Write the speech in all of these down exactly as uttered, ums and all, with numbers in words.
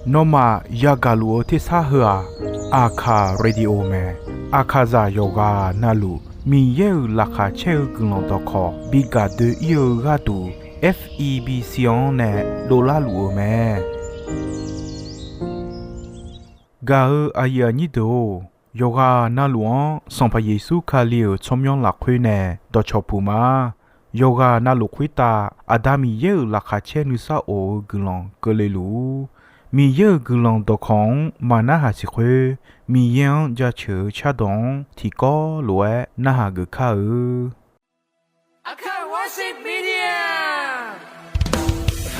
Nawmaf yagaq luf-eu tersar heu-aq, Aqkaq Radio mae. Aqkaqzaq yawqghaq navluf Miqyaer-euq laqkhaq caer-eu guiqlanq dawqkawq bi gaq doe-ir-eu gharduq, F E B C-anr nae dovlar luf-eu mae. Gaq-eu aqyuif aqnyir deuq-or, yawqghaq navluf-anr Sanqpaq Yeqsur Kali-euq tsawrmyanr lafkhoer nae dawqcawq puq ma. Yawqghaq navluf khoertav Aqda Miqyaer-euq laqkhaq caer nuisar of-eu guiqlanq keuvle luf-ur. Miqyaer-euq guiqlanq dawqkawq-anr maqnarhaq siq khoer, Miqyaer-anr jaceuq-eu cardawq-anr tiqkawv lof-aer narhaq geuf kar-eu. Aqkaq Worship Media.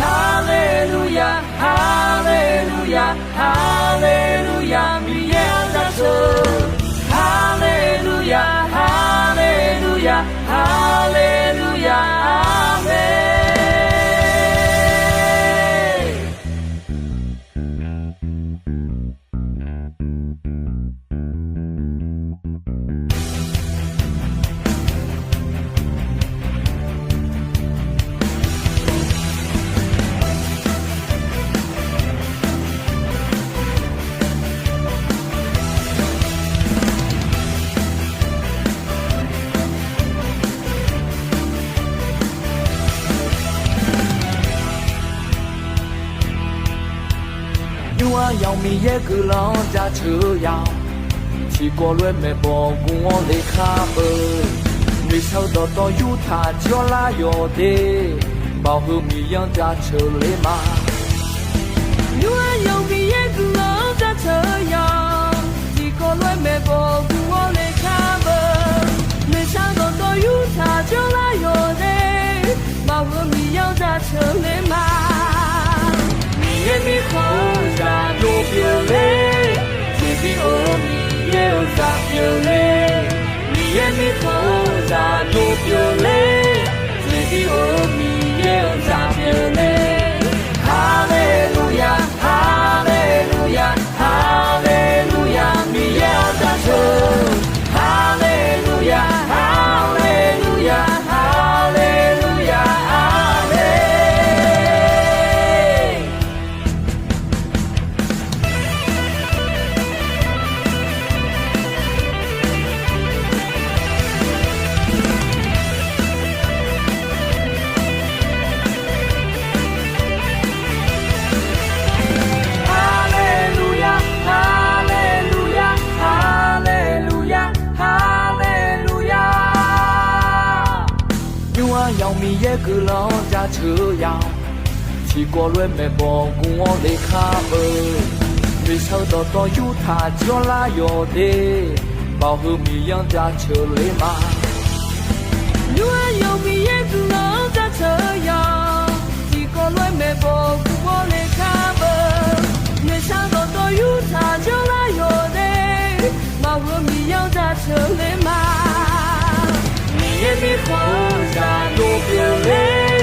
Haleluya, haleluya, haleluya, Miqyaer-anr jaceuq. Haleluya, haleluya, haleluya, aqmeq. Nymr-aer yamq Miqyaer guiqlanq-anr jaceuq-eu ya-awq. Tiqkawv lof-aer maeqbawq guv-awr lekar beu. Noeqshaq-eu dawqtawv yurtaq jir-awr lar yawq de. Baoq heu Miqyaer-anr jaceuq ler ma. Nymr-aer yamq Miqyaer guiqlanq-anr jaceuq-eu ya. Tiqkawv lof-aer maeqbawq guv-awr lekar beu. Noeqshaq-eu dawqtawv yurtaq jir-awr lar yawq de. Baoq heu Miqyaer-anr jaceuq ler ma. Miqyaer mirkhanq-eu zaq dov pyeuf ler. Tiqbi or-eu Miqyaer-euq zaq pyeuf ler. Miqyaer mirkhanq-eu zaq dov pyeuf ler. Tiqbi or-eu Miqyaer-euq zaq pyeuf ler. Haleluya, haleluya, haleluya, Miqyaer-anr jaceuq. Haleluya, haleluya, haleluya, aqmeq. Haleluya, haleluya, haleluya, haleluya. Nymr-aer yamq Miqyaer guiqlanq-anr jaceuq-eu ya-awq. Tiqkawv lof-aer maeqbawq guv-awr lekar beu. Noeqshaq-eu dawqtawv yurtaq jir-awr lar yawq de. Baoq heu Miqyaer-anr jaceuq ler ma. Nymr-aer yamq Miqyaer guiqlanq-anr jaceuq-eu ya-awq. Tiqkawv lof-aer maeqbawq guv-awr lekar beu. Noeqshaq-eu dawqtawv yurtaq jir-awr lar yawq de. Baoq heu Miqyaer-anr jaceuq ler ma. Miqyaer mirkhanq-eu zaq dov pyeuf ler.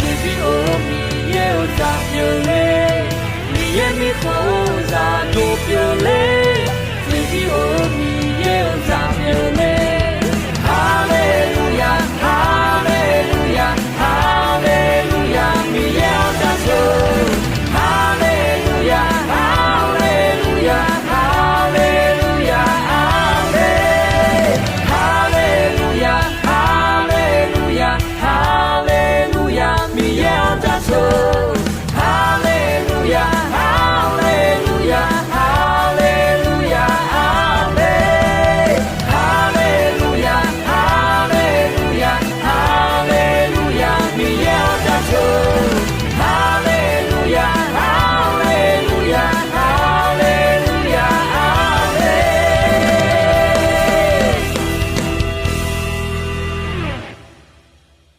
Tiqbi or-eu Miqyaer-euq zaq pyeuf ler. Miqyaer mirkhanq-eu zaq dov pyeuf ler. Tiqbi or-eu Miqyaer-euq zaq pyeuf ler. Haleluya, haleluya, haleluya, Miqyaer-anr jaceuq. Haleluya, haleluya, haleluya, aqmeq. Haleluya, haleluya, haleluya, Miqyaer-anr jaceuq. Haleluya, haleluya, haleluya, aqmeq. Haleluya, haleluya, haleluya, Miqyaer-anr jaceuq. Haleluya, haleluya, haleluya, aqmeq.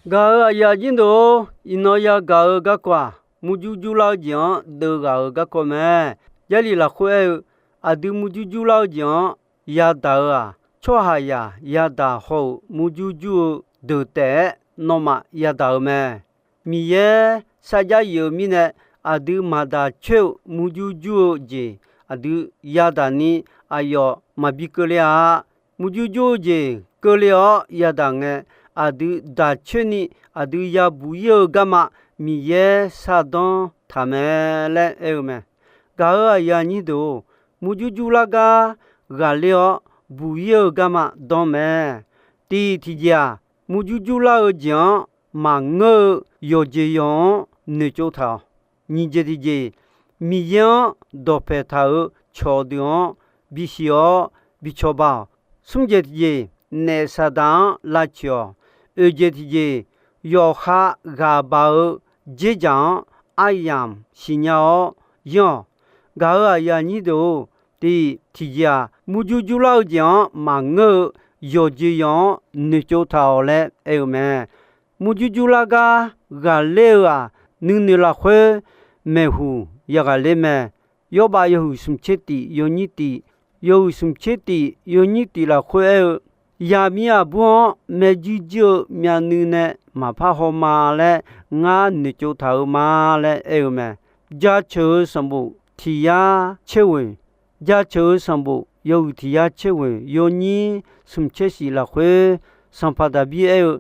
Gaq-euq aqyuif aqnyir deuq-or, iqnan yagaq-eu garkawv-aq, murjur jurlar-eu jeq-anr deuvghaq-eu garkawv mae. Jarlif lafkhoer aer-eu, aqdui murjur jurlar-eu jeq-anr yadaq-eu-aq, tsawrhaqzaq yadaq haw-euq murjur jur-eu deuq taef-aer nawmaf yadaq-eu mae. Miqyaer sarjax yif-eu mirnae, aqdui maqdaq coer-eu murjur jur-eu jeq aqdui yadaq ni aqyawf maqbi keuvle-a. Murjur jur-eu jeq keuvle-awr yadaq ngae, aqdui daq coer ni aqdui yabuq ir-eu garma Miqyaer shardanr taq mae laer aer-eu mae. Gaq-euq aqyuif aqnyir deuq-or, murjur jurlar gar ghaqler-awr buq-ir-eu garma danr mae. Tiq tiqjeq-aq, murjur jurlar-eu jeq-anr maqngeur-eu yawqjeq yawq-anr noeqtsov taq-awq. Nyiq jeq tiqjeq, Miqyaer-anr dawqpae taq-euq cawqdeuq-anr bisiq-awr bicawba-awq. Smr jeq tiqjeq, naef Saqdaq-anr lavtsoeq-awq. Oeq jeq tiqjeq, yawqha ghaq baq-eu dzerdzaq-anr aryamq siqnya-awr yanr-awq. Gaq-euq aqyuif aqnyir deuq-or, tiq tiqjeq-aq, murjur jurlar-eu jeq-anr maqngeur-eu yawqjeq yawq-anr noeqtsov taq-awq laer aer-eu mae. Murjur jurlar gar ghaqler-eu-aq, nuinoeq lafkhoer maeqhuq yaghaqler mae. Yawrbav yawhuiq smq tser tif yawnyir tif, yawhuiq smq tser tif yawnyir tif lafkhoer aer-eu, yaqmiq aqbur-anr maerjuir juir-eu myavnuiv nae maqpar hawma laer ngar noeqtsov taq-eu ma laer aer-eu mae. Jaceuq-eu sanqbof tiq yar tser ghoeq, jaceuq-eu sanqbof yawhuiq tiq yar tser ghoeq yawnyir smq tser shif lafkhoer, sanqpaq Daqbir aer-eu,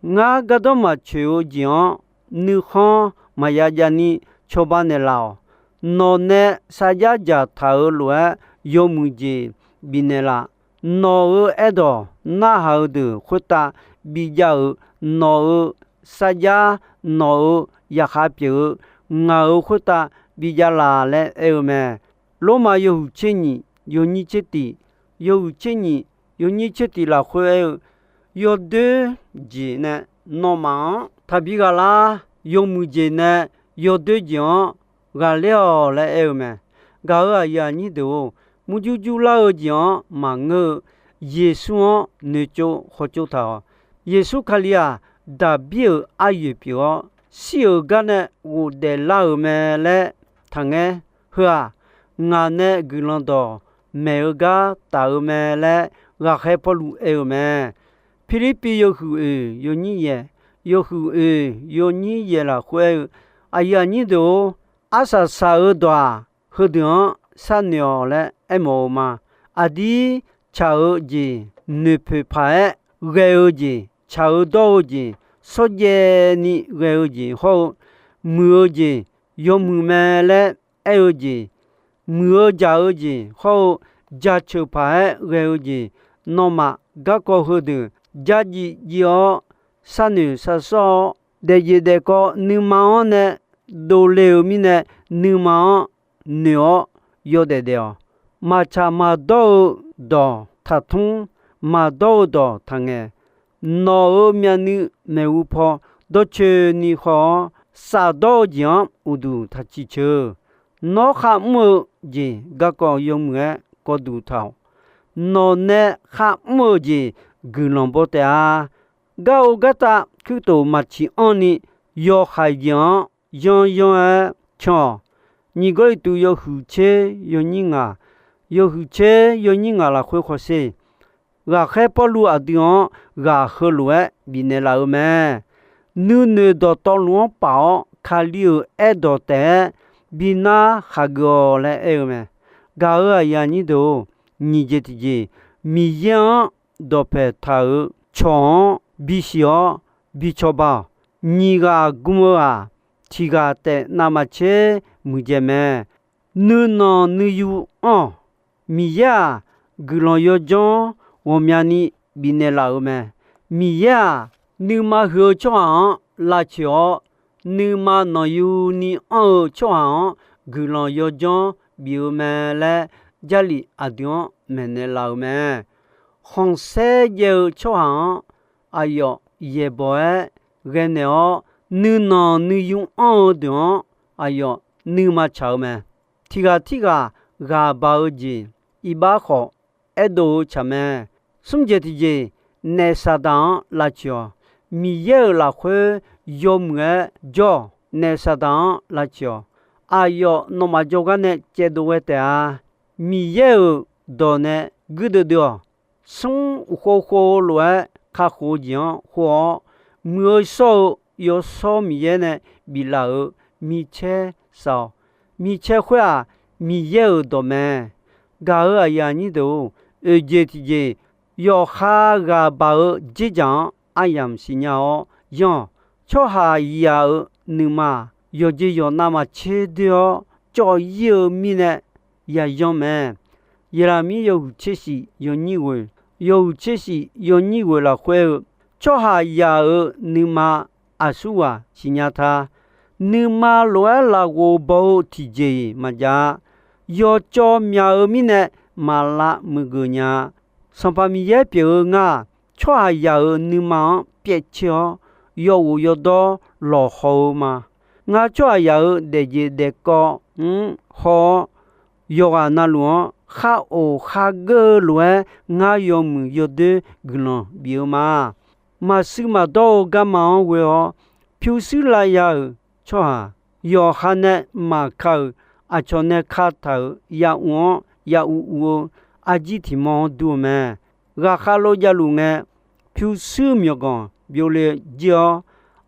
Ngar gardanr maqtsoeq-eu jeq-anr nuikhanr maqya jav ni cawba naeqlaf-awq. Nawq nae sarjax dzaqtaq-euq lof-aer yawmuiq jeq bifnaeq laf. Nawq-euq aerdawq narhaq-eu deuq khoertav bijav-euq, nawq-euq sarjax, nawq-euq yaqkhav pyeuf-eu, ngaq-euq khoertav bijav laf laer aer-eu mae. Lormav yawhuiq tser nyiq yawnyir tser tif, yawhuiq tser nyiq yawnyir tser tif lafkhoer aer-eu, yawdoer jeq nae nawmaf-anr taqbi ghaq lar. Yawmuiq jeq nae yawdoer jeq-anr ghaqler-awq laer aer-eu mae. Gaq-euq aqyuif aqnyir deuq-or, murjur jurlar-eu jeq-anr maqngeur-eu Yeqsur-anr noeqtsov khawtsov taq-awq. Yeqsur Kali-aq, Daqbir-euq aryoeq pyeuf-awr, shir-euq gar nae ghofdaef lar-euq mae laer taqngaer. Heu-aq, ngaq nae guiqlanq dawq maeq-eu gar taf-eu mae laer ghaqkhaer Pawrluv aer-eu mae. Pirlirpiv yawhuiq oeq yawnyir yaeq, yawhuiq oeq yawnyir yaeq lafkhoer aer-eu, aqyuif aqnyir deuq-or, arsaq saq-eu dawq-aq, heudeuq-anr sharnoeq-awq laer aermawf-eu ma. Aqdir tsaq-eu jeq, noeqpoeq paq-aer ghae-eu jeq, tsaq-eu dawr-eu jeq, shawrjaev ni ghae-eu jeq hawr-eu, muiq-eu jeq, yawmuiq mae laer aer-eu jeq, muiq-eu jaq-eu jeq hawr-eu, jaceuq paq-aer ghae-eu jeq, nawmaf garkawv heudeuq jarjif jif-awr, sharnoeq sharsawr-awr, daefjeq daefkawv nuima-anr nae dovle-eu mirnae, nuima-anr noeq-awr yawdaef daef-awq. Maqtsaq maqdawr-eu dawq taqtmr, maqdawr-eu dawq taqngaeq. Nawq-euq myavnuiv maeqhu paw dawrcoeni haw-awr, safdawr-eu jeq-anr uqduq taqciq ceuq. Nawr kharmr-eu jeq garkawv yawmuiq-aer kawvduq taq-awq. Nawq nae kharmr-eu jeq guiqlanq baw taef-a. Gar-eu gartav kuirtof maqciq anrni, yawhaiq jeq-anr yanryanr-aer can-awq. Nyiq Gawrliqtu yawhuiq tser yawnyir ngaq, yawhuiq tser yawnyir ngaq lafkhoer hawsher. Ghaqkhaer Pawrluv aqdui-anr ghaq heulof-aer bifnaeq laf-eu mae. Nuinoeq dawqtawvluf-anr paf-awr, Kali-euq aerdawq taef-aer bi nar khaqgeuf-awq laer aer-eu mae. Gaq-euq aqyuif aqnyir deuq-or, nyiq jeq tiqjeq, Miqyaer-anr dawqpae taq-euq cawq-anr bisiq-awr bicawba-awq. Nyiq ghaq gm-eu-aq, tiq ghaq taef navmaqtser muiqdzaeq mae. Nuinanq nuiyu anr-awq. Miqyaer-aq, guiqlanq yawdzanr ghawqmyani bifnaeq laf-euq mae. Miqyaer-aq, nuima huiq-eu tsawrhaq-anr lavtsoeq-awr, nuima nanqyuni anr-eu tsawrhaq-anr guiqlanq yawdzanr bif-eu mae laer, Jarlif aqdui-anr maeqnaeq laf-euq mae. Khanqsaer jaev-eu tsawrhaq-anr aqyawf yaeqbawq-aer ghaenaeq-awr, nuinanq nuiyu anr-eu deuq-anr aqyawf nuima tsaq-eu mae. Tiq ghaq tirghaq ghaq baq-eu jeq, iqbax khawf aerdov-eu tsaq mae. Smr jeq tiqjeq, naef Saqdaq-anr lavtsoeq-awq. Miqyaer-euq lafkhoer yawmuiq-aer jawr-awq. Naef Saqdaq-anr lavtsoeq-awq. Aqyawf nawmaf jawrgar nae caevdov ghae taef-a. Miqyaer-euq dawq nae guirdeuv deuv-awq. Smr uqkhov khov lof-aer kakhof-eu jeq-anr khov-awr, muiq-eu shawr-eu Yawshawr Miqyaer nae biflaf-euq micaer saf-awq. Micaer khoer-aq, Miqyaer-euq dawq mae. Gaq-euq aqyuif aqnyir deuq-or, oeq jeq tiqjeq, yawqha ghaq baq-eu dzerdzaq-anr aryamq siqnya-awr yanr-awq. Tsawrhaq yaq-euq nuima yawqjeq yawqnav maqtser doer-awr cawv-ir-eu mirnae yayan mae. Yeqlaqmir yawhuiq tser shif yawnyir ghoeq, yawhuiq tser shif yawnyir ghoeq lafkhoer-eu, tsawrhaqzaq-euq nuima aqsurghaq siqnya ta. Nuima lof-aer lafghof baw-eu tiqjeq-iq maqjav-a. Yawcawv myaq-eu mirnae maqlav muiqgeuf nya-a. Sanqpaq Miqyaer pyeuf-eu ngar-aq, tsawrhaqzaq-euq nuima-anr pyaevcoer-awr, yawghof yawdawr lawqhaw-eu ma. Ngar tsawrhaqzaq-euq daefjeq daefkawv-anr haw-awr, yawqghaq navluf-anr khar of khar geur-eu lof-aer ngar yawmuiq yawdoer guiqlanq bif-eu ma. Maqshuir maqdawr-eu garma-anr ghoe-awr pyurshuir lavya-euq tsawrhaq, yawqha nae maqka-euq aqcawq nae kataq-euq yauf-anr yauf uv-eu arjir tiq mawr-anr dur-eu mae. Ghaqkhav lov javluf ngae, pyurshuir myawqganq byovle jir-awr,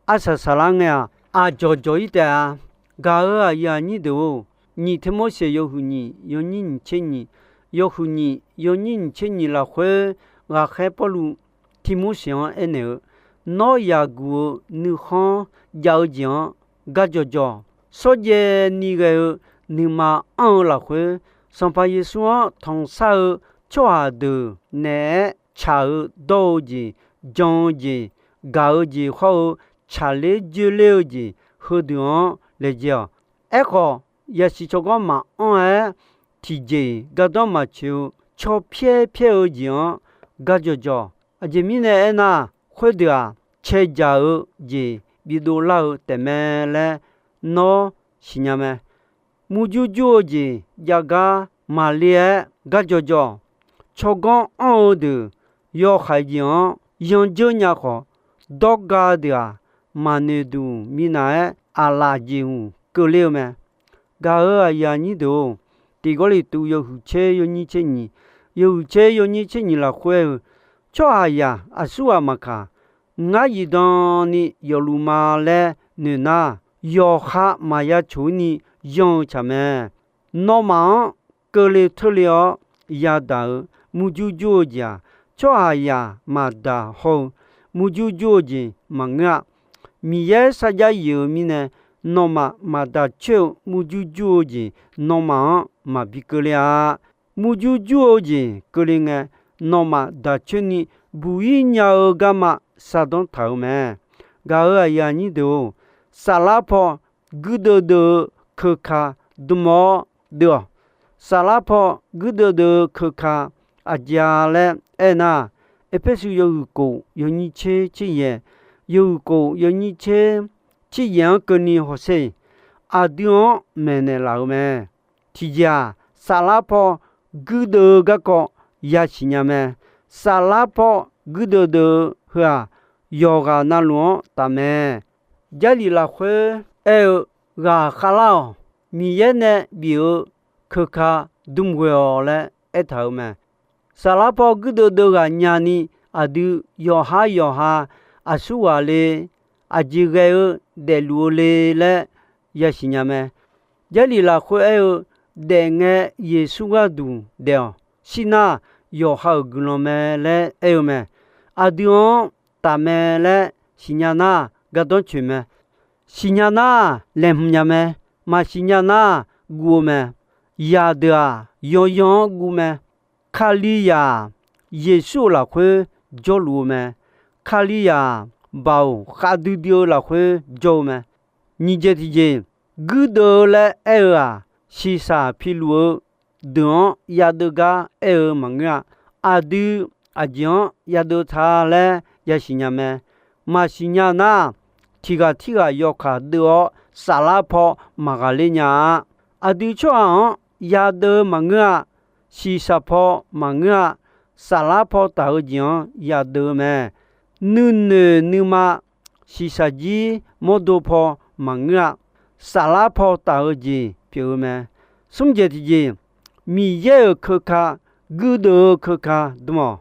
arsaq saqlar ngae-aq, aqdzawq dzawq-ir taef-a. Gaq-euq aqyuif aqnyir deuq-or, nyiq Tirmorseq yawhuiq nyiq yawnyir nyiq tser nyiq, yawhuiq nyiq yawnyir nyiq tser nyiq lafkhoer, ghaqkhaer Pawrluv Tirmorseq-anr aernaeq-eu, Nawr yaqguq-eu nuikhanr jav-eu jeq-anr gar jawqjawq, shawrjaev ni ghae-eu nuima anr-eu lafkhoer, Sanqpaq Yeqsur-anr tanqshar-eu tsawrhaq deuq naeq-aer tsaq-eu dawr-eu jeq, jan-eu jeq, gaq-eu jeq hawr-eu tsaqler joerler-eu jeq heudeuq-anr laejae-awq. Aerkhawf, yasiq tsawrganr maqanr-aer tiqjeq-iq gardanr maqtsoeq-eu caw pyaer pyaer-eu jeq-anr gar jawqjawq. Aqjeq mirnae aernar, khoerdeuq-aq, cae jaq-eu jeq bidov lar-eu taefmae laer nawr siqnya mae. Murjur jur-eu jeq jav gar maqle-aer gar jawqjawq. Tsawrganr anr-eu deuq yawhaiq jeq-anr yandzeur nya khawf, dawrga deuq-aq, maqnoeq duq minav-aer aqlaf jeqhuq keuvler-eu mae. Gaq-euq aqyuif aqnyir deuq-or, Tiq Gawrliqtu yawhuiq tser yawnyir tser nyiq, yawhuiq tser yawnyir tser nyiq lafkhoer-eu, tsawrhaqzaq aqsurghaq maqkaq, ngar zifdan ni yawfluf ma laer noeq nar, yawqha maqya coq-ir ni yanr-eu tsaq mae. Nawmaf-anr keuvle teurle-awr yadaq-euq murjur jur-eu jeq-aq, tsawrhaqzaq maqdaq hawr-eu murjur jur-eu jeq maqngeur-a. Miqyaer sarjax yif-euq mirnae, nawmaf maqdaq coer-eu murjur jur-eu jeq nawmaf-anr maqbi keuvle-a. Murjur jur-eu jeq keuvle ngae, nawmaf daq coer ni buq-ir nya-eu garma shardanr taq-euq mae. Gaq-euq aqyuif aqnyir deuq-or, saflar paw guirdeuv deuv-eu keuka dm-awr deuv-awq. Saflar paw guirdeuv deuv-eu keuka aqjeq-a laer aernar, Erpersu yawhuiq kof yawnyir tser tser yaeq, yawhuiq kof yawnyir tser tser yaeq-anr keuvni hawsher-iq, aqdui-anr maeqnaeq laf-euq mae. Tiqjeq-aq, saflar paw guirdeuv-eu garkawv yasiq nya mae. Saflar paw guirdeuv deuv-eu heu-aq, yawqghaq navluf-anr taf mae. Jarlif lafkhoer aer-eu, ghaq khavlar-awq, Miqyaer nae bif-eu keuka dm ghoe-awq laer aertaq-euq mae. Saflar paw guirdeuv deuv ghaq nyani, aqdui yawqhar yawqha aqsurghaq le, aqjeq ghae-eu daefluf-eu le laer yasiq nya mae. Jarlif lafkhoer aer-eu, daef ngae Yeqsur gharduq daef-awq. Shir nar, yawqha-euq guiqlanq mae laer aer-eu mae. Aqdui-anr taf mae laer siqnya nar, gardanr coeq mae. Siqnya nar, laeqhmq nya mae. Maqsiq nya nar, guv-eu mae. Zaqdeuq-aq, yanyan-anr guv mae. Kalizaq-aq, Yeqsur-euq lafkhoer jawrluf-eu mae. Kalizaq-aq, baoq khavdui dui-eu lafkhoer jawr-eu mae. Nyiq jeq tiqjeq, guirdeuv-eu laer aer-eu-aq, shiqshaq piluf-eu deuq-anr yadeuv gar aer-eu maqngeur-a. Aqdui aqjeq-anr yadeuv ta laer yasiq nya mae. Maqsiq nya nar, tiq ghaq tirghaq yawkaq deuv-awr saflar paw maqghaqler nya-a. Aqdui tsawrhaq-anr yadeuv maqngeur-a. Shiqshaq paw maqngeur-a. Saflar paw taf-eu jeq-anr yadeuv-eu mae. Nuinoeq nuima shiqshaq jir mawrdo paw maqngeur-a. Saflar paw taf-eu jeq pyeuf-eu mae. Smr jeq tiqjeq, Miqyaer-euq keuka, guirdeuv-eu keuka dm-awq.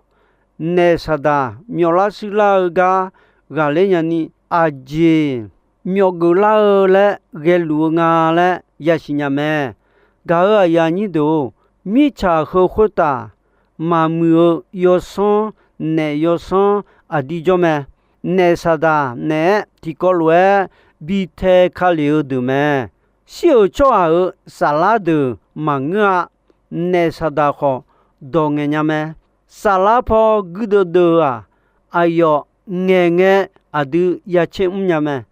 Naef Saqdaq myawflar shuirlar-eu gar ghaqler nyani, aqjeq myawfgeuf lar-eu laer ghaeluf-eu nga laer yasiq nya mae. Gaq-euq aqyuif aqnyir deuq-or, mirtsaq heu khoertav maqmuiq-eu yawsanr, naef yawsanr aqdui jawr mae. Naef Saqdaq naeq-aer tiqkawv lof-aer bi tae ka lef-eu deuq mae. Shir-euq tsawrhaq-euq saflar deuq maqngeur-a. Naef Saqdaq khawf dawq ngaeq nya mae. Saflar paw guirdeuv deuv-eu-aq, aqyawf ngaeqngae aqdui ya tser mr nya mae.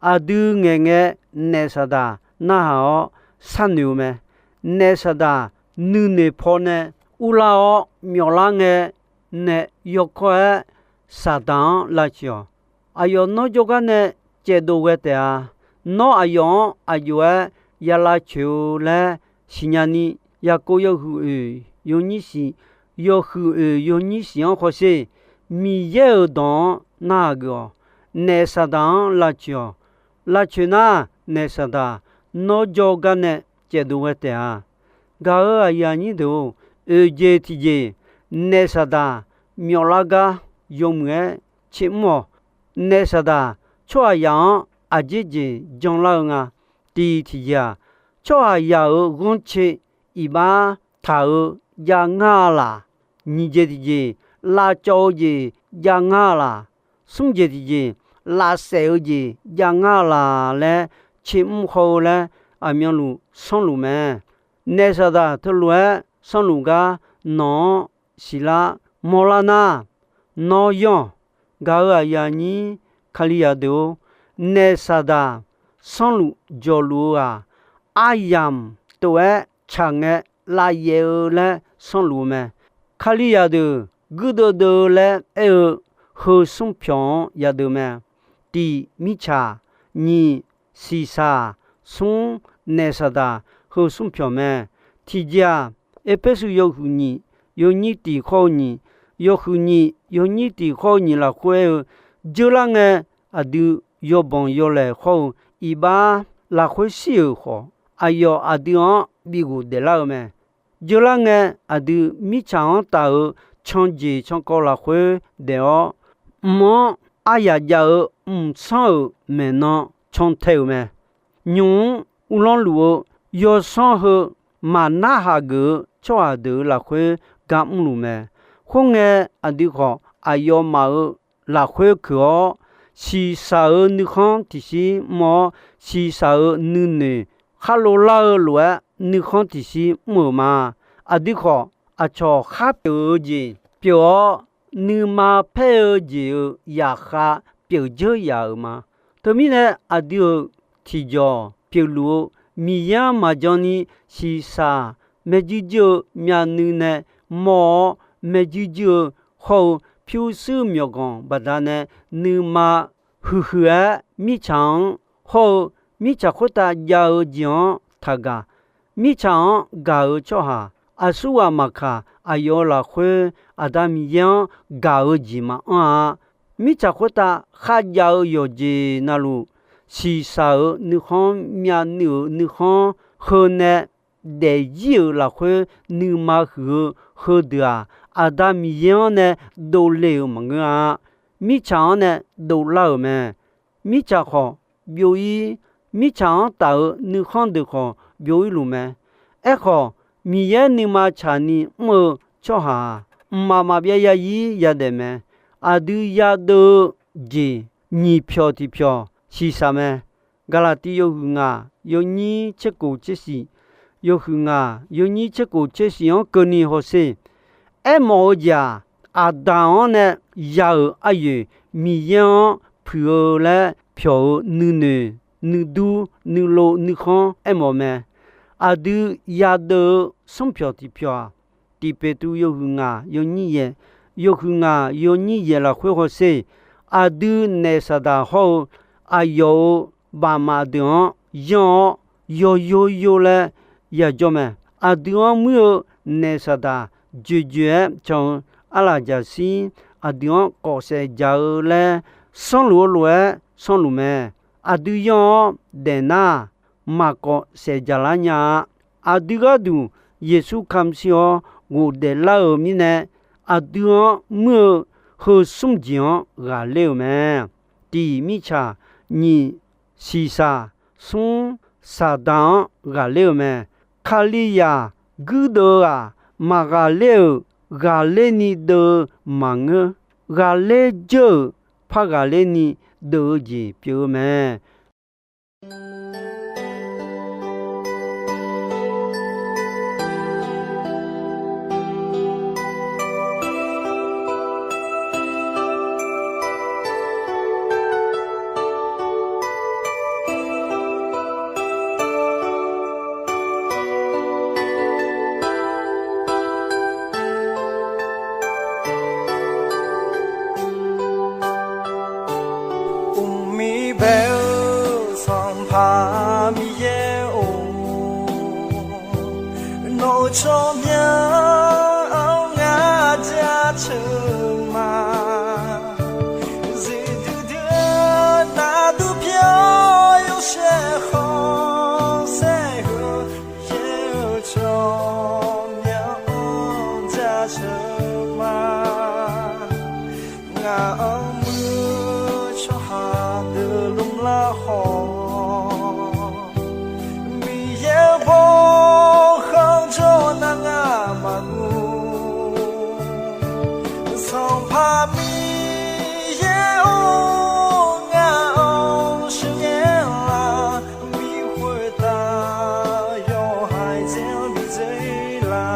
Aqdui ngaeqngae Naef Saqdaq narhaq-awr sharnoeq-eu mae. Naef Saqdaq nuinoeq pawnae urlar-awr myawflar ngae, naef yawkawr-aer Saqdaq-anr lavtsoeq-awq. Aqyawf nawr jawrgar nae caevdov ghae taef-a. Nawr aqyawf-anr aqjox-aer ya lavtsoeq-eu laer siqnya ni, Yaqkov yawhuiq oeq yawnyir shiq, yawhuiq oeq yawnyir shiq-anr hawsher. Miqyaer-euq dawq-anr narhaq geuf-awq. Naef Saqdaq-anr lavtsoeq-awq. Lavtsoeq nar, Naef Saqdaq nawr jawrgar nae caevdov ghae taef-a. Gaq-euq aqyuif aqnyir deuq-or, oeq jeq tiqjeq, Naef Saqdaq myawflar gar yawmuiq-aer tser mr-awq. Naef Saqdaq tsawrhaqzaq-anr aqjeq jeq janlar-eu nga. Tiq tiqjeq-aq, tsawrhaqzaq-euq ghanrcae iqbax taq-eu jav ngar-a laq. Nyiq jeq tiqjeq, lavcawv-eu jeq jav ngar-a laq. Smr jeq tiqjeq, lavsaef-eu jeq jav ngar-a laq laer tser mr haw-eu laer aqmyanluf sanrluf mae. Naef Saqdaq teulof-aer sanrluf gar nawq-anr siqlar mawrlar nar, nawr yanr-awq. Gaq-euq aqyuif aqnyir Kalizaq deuq-or, Naef Saqdaq sanrluf jawqluf-eu-aq, aryamq tov-aer tsaq ngae lavyaef-eu laer sanrluf-eu mae. Kalizaq deuq guirdeuv deuv-eu laer aer-eu heu smr pyawq-anr yadeuv mae. Tiq, mirtsaq. Nyiq, shiqshaq. Smr, Naef Saqdaq heu smr pyawq mae. Tiqjeq-aq, Erpersu yawhuiq nyiq yawnyir tiq khawr-eu nyiq, yawhuiq nyiq yawnyir tiq khawr-eu nyiq lafkhoer aer-eu, dzeurlar ngae aqdui yawbanq yawlaeq khawr-eu iqbax lafkhoer shir-euq khawf, aqyawf aqdui-anr bi ghofdaef lar-eu mae. Dzeurlar ngae aqdui mirtsaq-anr taf-euq canjeq cankawv lafkhoer daef-awr, mq-anr aryaq jav-eu mqsanr-euq maeqnan cantae-euq mae. Nymq-mr uvlanr luf-eu yawsanr heu maqnarhaq geuf-eu tsawrhaq deuq-euq lafkhoer gar mrluf mae. Khoerngae, aqdui khawf aqyawfmaf-euq lafkhoer keuq-awr, shiqshaq-euq nuikhanr tiqshir mr-awr, shiqshaq-euq nuinoeq khar lovlar-eu lof-aer nuikhanr tiqshir mr-euq ma. Aqdui khawf, aqcawq khar pyeuf-eu jeq pyeuf-awr, nuima paer-eu jeq-euq zaqkhav pyeuf dzeur yaf-euq ma. Teumirnae, aqdui-euq tiqjawq pyeufluf-eu Miqyaer-anr maqjan ni shiqshaq maerjuir juir-eu myavnuiv nae mawr-awr, maerjuir juir-eu hawr-eu pyurshuir myawqganq baqdanae nuima huiqhuiq-aer mirtsaq-anr hawr-eu mirtsaq khoertav jav-eu jeq-anr taqgaq. Mirtsaq-anr gaq-eu tsawrhaq aqsurghaq maqkaq, aqyawf-euq lafkhoer Aqda Miqyaer-anr gaq-eu jeq maqanr-a. Mirtsaq khoertav kharjav-eu yawqjeq navluf, shiqshaq-euq nuikhanr, myavnuiv-euq nuikhanr heu nae daefzir-euq lafkhoer nuima huiq-eu heudeuq-aq, Aqda Miqyaer-anr nae dovle-euq maqngeur-a. Mirtsaq-anr nae dovlar-euq mae. Mirtsaq khawf, byov-ir, mirtsaq-anr taf-eu nuikhanr deuq khawf byov-ir luf mae. Aerkhawf, Miqyaer nuima tsaqni mr-eu tsawrhaq-aq, mqmaq maqbyav yazir yadaef mae. Aqdui yadeuv-eu jeq nyiq pyawq tiq pyawq shiqshaq mae. Gaqlaqtiv yawhuiq ngaq yawnyir tserkof tsershif, yawhuiq ngaq yawnyir tserkof tsershif-anr keuvni hawsher. Aermawf-eu jeq-aq, Aqdaq-anr nae ya-euq aryoeq Miqyaer-anr puiq-eu laer pyawq-eu nuinoeq, nuidur, nuilov, nuikhanr aermawf mae. Aqdui yadeuv-eu smr pyawq tiq pyawq-aq, Tiq Peqtuv yawhuiq ngaq yawnyir yaeq, yawhuiq ngaq yawnyir yaeq lafkhoer hawsher. Aqdui naef Saqdaq hawr-eu aqyawf-euq baqmaf deuq-anr yanr-awr, yawyo yo laer yajawr mae. Aqdui-anr muir-eu naef Saqdaq joeqjoeq-aer can-eu arlaqjaqshir, aqdui-anr kawf saef jaq-eu laer sanrluf-eu lof-aer sanrluf mae. Aqdui yanr-awr daefnar, maqkawf saef jaqlar nya-a. Aqdui gharduq Yeqsur kamq shir-awr ghofdaef lar-euq mirnae, aqdui-anr muir-eu heu smr jeq-anr ghaqler-euq mae. Tiq mirtsaq, nyiq shiqshaq, smr Saqdaq-anr ghaqler-euq mae. Kalizaq guirdeuv-aq, maqghaqler-euq ghaqler ni deuv-eu maqngeur. Ghaqler dzeur-euq par ghaqler ni deuv-eu jeq pyeuf-eu mae. Miqyaer-or, nawq-eu tsawrmyanr-anr ngar jaceuq ma. Zifdui dui-eu navdur pyawr yawshaef khanqsaer-eu, Miqyaer-euq tsawrmyanr-anr jaceuq ma. Ngaq-anr muir-eu tsawrhaq deuq lmrlar khawf, Miqyaer-euq bawrkhanq jawr nar ngar maqguv. Sanqpaq Miqyaer-or, ngaq-anr sheuqghae la, bi khoertav yawhaiq dzae-anr bi dzoer la.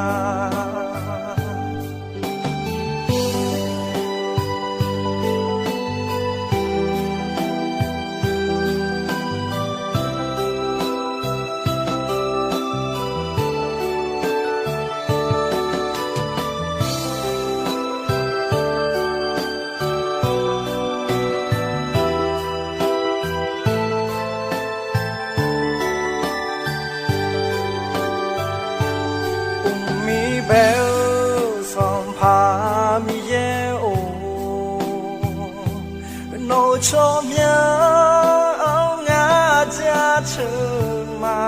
Uqmir bae-eu Sanqpaq Miqyaer-or, nawq-eu tsawrmyanr-anr ngar jaceuq ma.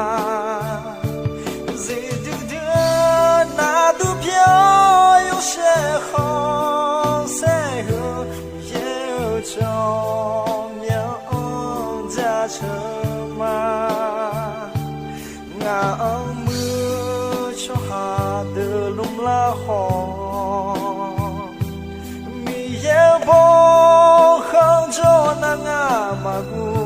Zifdui dui-eu navdur pyawr yawshaef khanqsaer-eu, Miqyaer-euq tsawrmyanr-anr jaceuq ma. Ngaq-anr muir-eu tsawrhaq deuq lmrlar khawf, Miqyaer-euq bawrkhanq jawr nar ngar maqguv.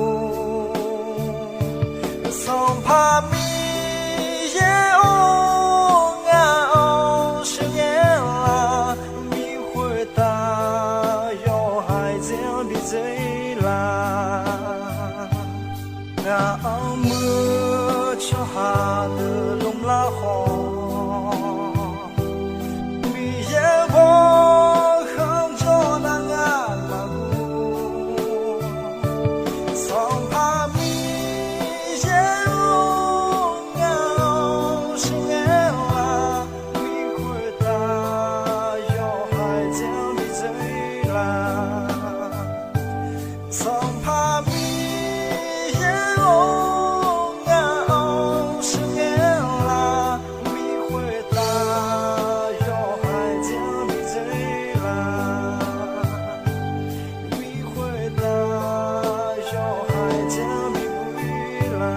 Sanqpaq Miqyaer-or, ngaq-anr sheuqghae la, bi khoertav yawhaiq dzae-anr bi dzoer la. Ngaq-anr muir-eu tsawrhaq deuq lmrlar khawf, Miqyaer-euq bawrkhanq jawr nar ngar maqguv. Sanqpaq Miqyaer-or, ngaq-anr sheuqghae la, bi khoertav yawhaiq dzae-anr bi dzoer la. Sanqpaq Miqyaer-or, ngaq-anr sheuqghae la, bi khoertav yawhaiq dzae-anr bi dzoer la. Bi khoertav yawhaiq dzae-anr bi dzoer la.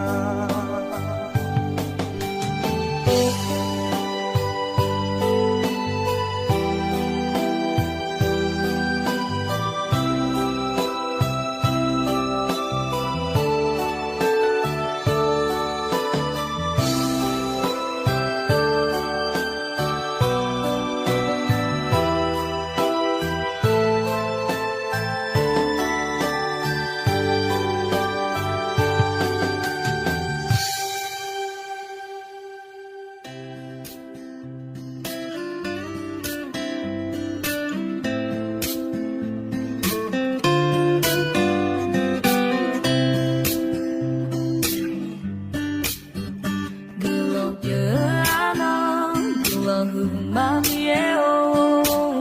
Guiqlanq pyeuf-eu arnan, guiqlanq huiqma Miqyaer-or.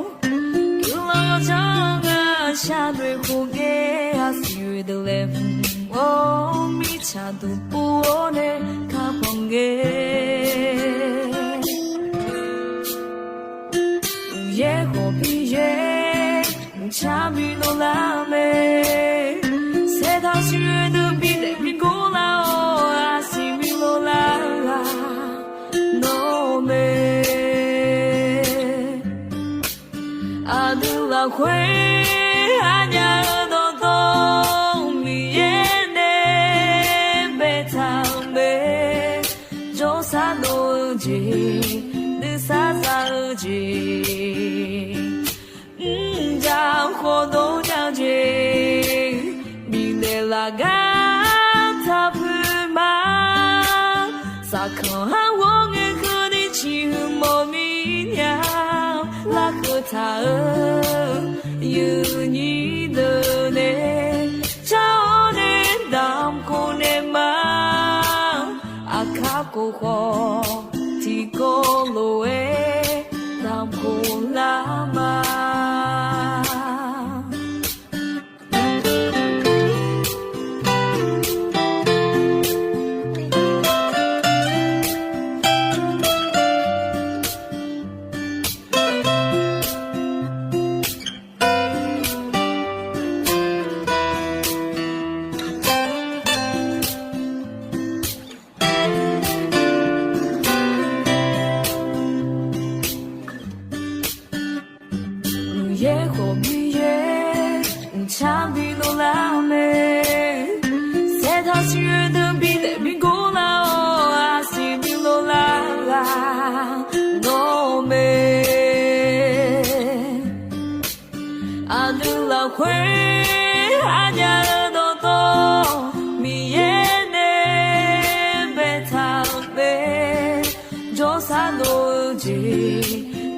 Guiqlanq yawdzanr-eu ngar shaqnoeq khof ngae, aqsiq oe deuq laeqhmq-awr, mirtsaq duqpov-awr nae kakhanq ngae. Uqyaer khawf Miqyaer, mqcar bi lov lar mae. Saertaq siq oe deuq bi daef bi gor lar-awr, aqsiq bi lov lar-eu ghaq nawr mae. Aqdui lafkhoer aqnyaf-euq dawqtawvluf Miqyaer nae baetaq-euq mae. Jawrsar dov-eu jeq, nuisar za-eu jeq, mrjaq khawf dov nya-eu jeq, bifnaeq laf gar taqpuq ma. Saqkanq har ghawr ngae keuvni ciqhuiq mawf mir nya. Larkeuv taq-eu yuifnyir deuq nae car-awr nae damq khof naeq ma. Khof khawf tiqkawv lof-aer damq khof lar ma. Yaer khawf Miqyaer mqcar bi loflar mae. Saertaq siqyoer deuq bi daef bi gor lar-awr, arsiq bi loflar ghaq nawr mae. Aqdui lafkhoer aqnyaf-eu dawqtawv Miqyaer nae baetaq-euq mae. Jawrsar dov-eu jeq,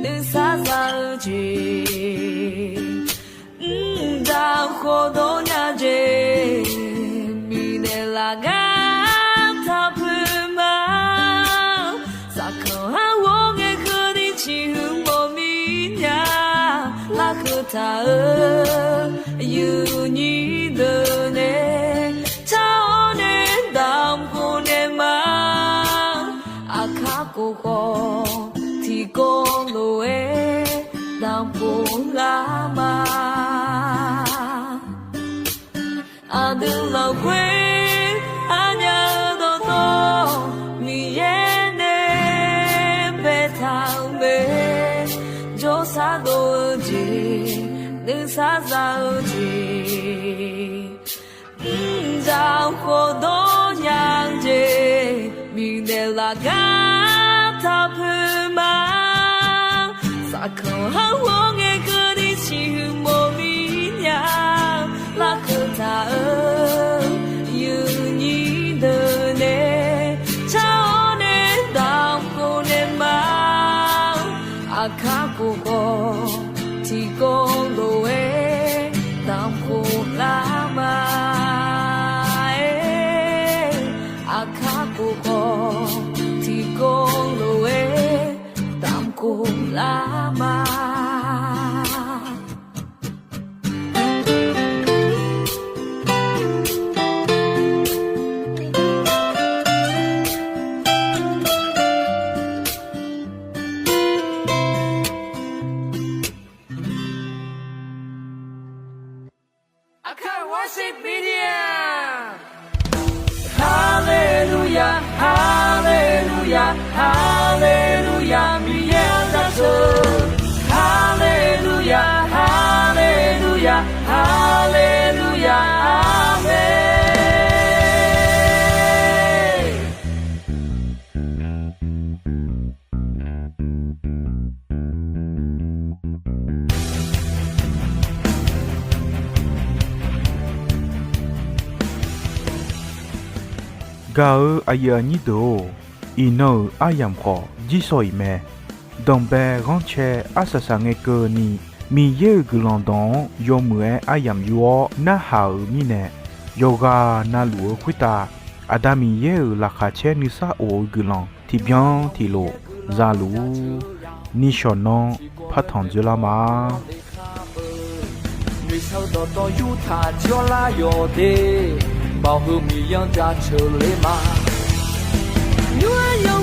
nuisar za-eu jeq, mqdaq khawf dawr nya jeq, miqnaeq laf gar taq poeq ma. Saqkanq-anr ghawr ngae keuvni ciqhuiq mawf mir nya. Larkeuv taq-euq yuifnyir deuq nae car-awr nae damq khof naeq ma. Aqkar khof khawf tiqkawv lof-aer damq khof lar ma. Aqdui lafkhoer aqnyaf-eu dawqtawv Miqyaer nae baetaq-euq mae. Jawrsar dov-eu jeq, nuisar za-eu jeq, mqdzaq khawf dawr nya-eu jeq, miqnaeq laf gar taq poeq ma. Saqkanq-anr ghawr ngae keuvni ciqhuiq mawf mir nya. Larkeuv taq-euq yuifnyir deuq nae car-awr nae damq khof naeq ma. Aqkar khof khawf tiqkawv lof-aer damq khof lar ma. Aqkar khof khawf tiqkawv lof-aer damq khof lar ma. Aqkar Worship Media. Haleluya, haleluya, haleluya, Miqyaer-anr jaceuq. Haleluya, haleluya, haleluya, aqmeq. Gaq-eu aqyuif aqnyir deuq-or, iqnan-euq aryamq khawf jirsawq iq mae. Danqbae ghanrcae arsaq saqngae keuvni, Miqyaer-euq guiqlanq dawq-anr yawmuiq-aer aryamq yur-awr narhaq-euq mirnae, yawqghaq navluf-eu khoertav Aqda Miqyaer-euq laqkhaq caer nuisar of-eu guiqlanq tiqbyan tiqlof zaluf-ur. Nishawq nanr partanq dzoerlar ma. Noeqshaq-eu dawqtawv yurtaq jawrlar yawq de, Baoq heu Miqyaer-anr jaceuq ler ma. Nymr-aer yaw